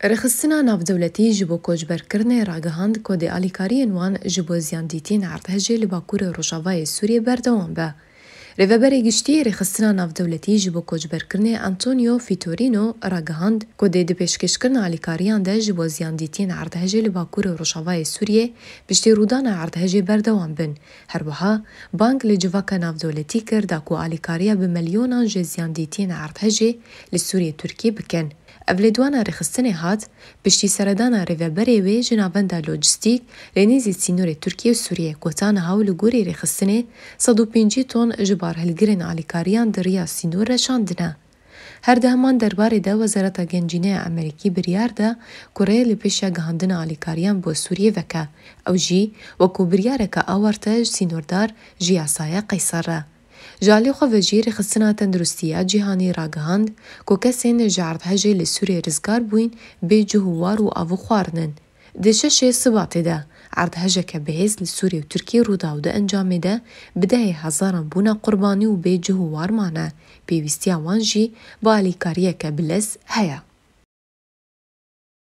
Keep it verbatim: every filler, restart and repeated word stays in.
Rêxistina navdewletî ji bo koçberkirinê ragihand ku dê alîkariyên wan ji bo ziyandîtiyên erdhejê li Bakur û Rojavayê Sûriyê berdewam be. Rêveberê Giştî yê Rêxistina Navdewletî ji bo Koçberkirinê Antonio Fitorino ragihand ku dê di pêşkêşkirina alîkariyan de ji bo ziyandîtiyên erdhejê li Bakur û Rojavayê Sûriyê piştî rûdana erdhejê berdewam bin. Her wiha bang li civaka navdewletî kir da ku alîkariya bi milyonan ji ziyandîtiyên erdhejê li Sûriyê Tirkiyê bikin. Ev lêdwana rêxistinê hat piştî seredana rêveberê wê ji navenda lojistîk lê nêzî sînorê Tirkiye û Sûriyê ku ta niha û li gorî rêxistinê sed û pêncî ton ji barhilgirên alîkariyan di riya sînor re şandine. Her di heman derbarê de Wezareta Gencîne ya Amerîkî biryar da ku rê li pêşiya gihandina alîkariyan bo Sûriyê veke. Ew jî wekû biryareke awarte ji sînordar ji yasaya Qeysar re. Ji alî xwe ve jî Rêxistina Tenduristiya Cîhanî ragihand ku kesên ji erdhejê li Sûriyê rizgar bûyîn bê cih û war û av û xwarin in. Di şeşê Sibatê de erdhejeke bihêz li Sûriyê û Tirkiyê rû da û di encamê de bi dehê hezaran bûne qurbanî û bê cih û war mane. Pêwîstiya wan jî bi alîkariyeke bi lez heye.